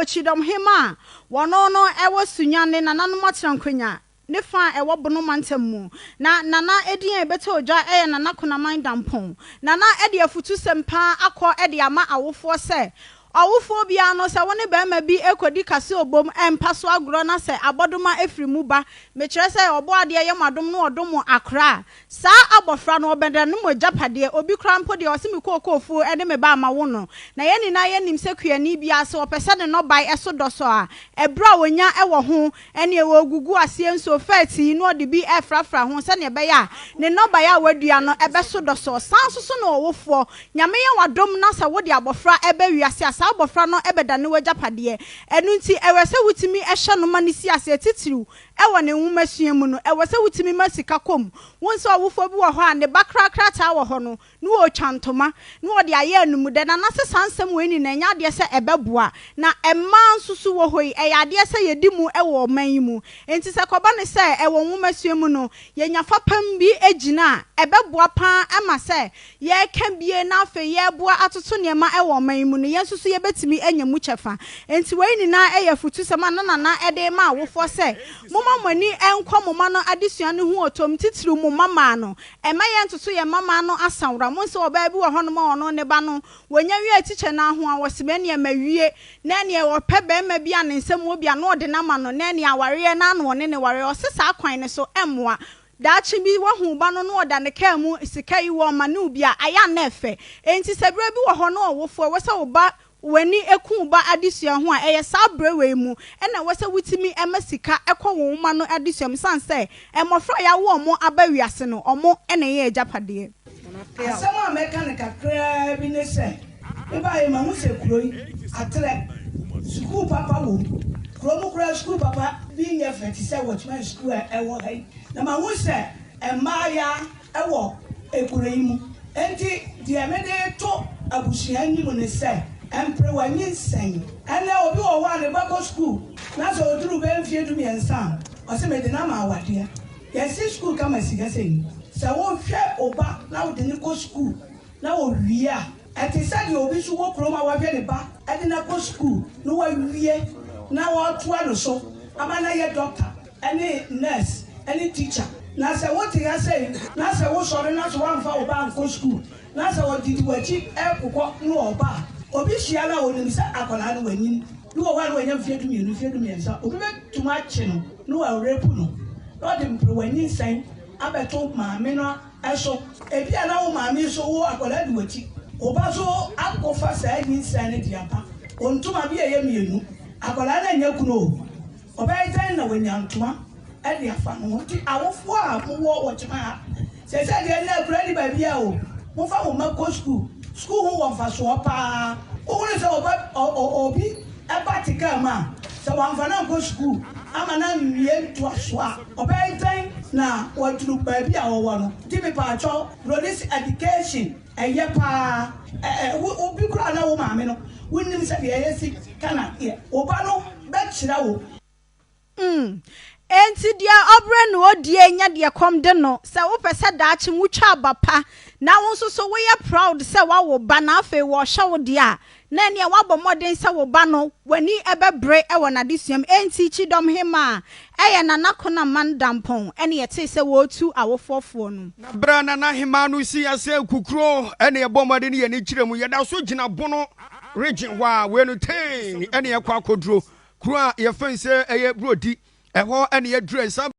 wɔ Kyidɔmhema a wɔno no wɔ Sunyani nananom atenankonnwa ne fa a ɛwɔ Bono mantam mu. Na Nana edin a ɛbɛtɔ dwa yɛ Nana Konaman Dampong. Nana de afutusɛm pa ara akɔ de ama awofoɔ sɛ, Ɔwofoɔ biara no, sɛ wo ne barima bi rekɔdi kaseɛbom mpa so agorɔ na sɛ abɔdoma firi mu ba, mekyerɛ sɛ Ɔbɔadeɛ yɛ mo adom na ɔdom mo akora a, Saa abɔfra no, ɔbɛdane mo agyapadeɛ. Obi koraa mpo deɛ, ɔse me kookoofuo ne me ba a mawo no. Na yɛn nyinaa yɛnim sɛ kuani biara, sɛ ɔpɛ sɛ ne nnɔbae so dɔ sɔ a, ɛberɛ a ɔnya wɔ ho, ɛnneɛ ɔregugu aseɛ nsuo fɛɛtii na ɔde bi refrafra ho sɛdeɛ ɛbɛyɛ a ne nnɔbaeɛ a wadua no bɛso dɔ sɔ. Saa nso so na ɔwofoɔ, Nyame yɛ wo adom na sɛ wode abɔfra ba wiase a, saa abɔfra no bɛdane w'agyapadeɛ. Ɛno nti, ɛwɛ sɛ wotumi hyɛ no ma no si aseɛ, titiriw Wɔ ne nwomasua mu no, ɛwɔ sɛ wotumi ma sika kɔ mu. Wohu sɛ ɔwofoɔ bi wɔ hɔ a, ne ba koraa krataa wɔ hɔ no, na ɔretwa ntoma, na ɔde ayɛ anumdɛ. Na nase saa nsɛm wei nyinaa, ɛnyɛ adeɛ sɛ ɛbɛboa. Na mmaa nso so wɔ hɔ yi, ɛyɛ adeɛ sɛ yɛdi mu wɔ ɔman yi mu. Enti sɛ ɛkɔba no sɛ ɛwɔ nwomasua mu no, yɛnya fapem bi gyina a, ɛbɛboa pa ara ma sɛ yɛreka bie na afei yɛreboa atoto nneɛma wɔ ɔman yi mu no, yɛn nso so yɛbɛtumi anya mu kyɛfa. Enti wei nyinaa yɛ afutusɛm a na Nana de rema awofoɔ sɛ, Momma mo ani nkɔ mo mma no adesua no ho ɔtɔm, titiriw mo mmammaa no. Mma yɛntoto yɛn mmammaa no asawora. Mohu sɛ ɔbaa bi wɔ hɔnom a ɔno ne ba no, wɔnya wie tikya no ara ho a, ɔse ɛnneɛ mawie, na ɛnneɛ ɔpɛ barima bi a ne nsam wɔ bi a na ɔde no ama no, na ɛnneɛ awareɛ no ara na ɔne no ware. Ɔse saa kwan no so ɛmmoa. Daakye bi, woahu wo ba no na ɔda ne kaa mu, sika yi wɔma no bi a, ayɛ a na ɛfɛ. Enti sɛ berɛ bi wɔ hɔ na ɔwofo, ɛwɔ sɛ wo ba, w'ani ku wo ba adesua ho a, ɛyɛ saa berɛ wei mu na ɛwɔ sɛ wotumi ma sika kɔ wo mma no adesua mu ɛsiane sɛ mmɔfra a yɛawo wɔn aba wiase no, wɔn na ɛyɛ agyapadeɛ. Asɛm a mɛka no kakraa bi ne sɛ, mebaeɛ mahu sɛ kuro yi atrɛ, sukuu papa wom. Kuro mu koraa sukuu papa bi nyɛ fɛ te sɛ Watchman sukuu a ɛwɔ ha yi. Na mahu sɛ mmaayaa wɔ kuro yi mu. Enti deɛ mede reto abusua anim ne sɛ, mpere w'anyinsɛn. Ɛnnɛ obi wɔ hɔ a ne ba kɔ sukuu na sɛ ɔduru bɛyɛ mfeɛ dumiɛnsa a, ɔse mede no ama awadeɛ. Yɛse sukuu kama sika sei. Sɛ wohwɛ wo ba na wode no kɔ sukuu na owie a, ɛte sɛ deɛ obi nso wɔ kurom a wahwɛ ne ba de no akɔ sukuu na wawie na ɔretoa no so ama no ayɛ dɔkta ne nurse ne tikya. Na sɛ wote ha sei na sɛ wosɔre na sɛ woamfa wo ba ankɔ sukuu na sɛ ɔdidi w'akyi rekokɔ na ɔreba a, obi hyia no a ɔnim sɛ akwadaa no wanyini. Bi wɔ hɔ a na wanya mfeɛ dumienu, mfeɛ dumiɛnsa, obi bɛtumi akye no na warepu no na ɔde mperewa nyinsɛn abɛto maame no so. Ebia na wo maame nso wo akwadaa di w'akyi, wo ba nso akɔfa saa nyinsɛn no de aba. Wo ntoma bi a ɛyɛ mmienu, akwadaa no annya kunu o, ɔbɛyɛ dɛn na wanya ntoma de afa ne ho? Nti awofoɔ a mowɔ wɔ Kyema ha, seesei deɛ nnɛ akwadaa nni baabiara o, momfa mo mma kɔ sukuu. Sukuu ho wɔ mfasoɔ paa. Wohunu sɛ ɔba obi ba te kaa mu a, sɛ wamfa no ankɔ sukuu ama no anwie ntoasoɔ a, ɔbɛyɛ dɛn na waduru baabi a ɔwɔ no? Nti mepaakyɛw, Broni's education ɛyɛ paa. Ɛ wo obi koraa na wo maame no, wonnim sɛdeɛ yɛsi ka no adeɛ. Wo ba no bɛkyerɛ wo. Mm. Enti deɛ ɔbrɛ na ɔdie nyɛ deɛ kɔm de no. Sɛ wopɛ sɛ daakye wotwa aba pa na wo nso so woyɛ proud sɛ woawo ba na afei wɔrehwɛ wo deɛ a, na ɛneɛ woabɔ mmɔden sɛ wo ba no w'ani bɛbere wɔ n'adesua mu. Enti Kyidɔm Hemaa ɛyɛ Nana Konaman Dampɔn ɛne yɛtee sɛ wɔretu awofoɔ foɔ no. Na berɛ a Nana Hemaa no sii aseɛ kukuro ɛne yɛbɔ mmɔden ne yɛn ani kyerɛ mu, yɛda so gyina bono region hɔ a, wei no tee ɛne yɛkɔ akɔduro kuro a yɛfrɛ no sɛ ɛyɛ Burodi, ɛhɔ ɛne yɛdurɛ saa.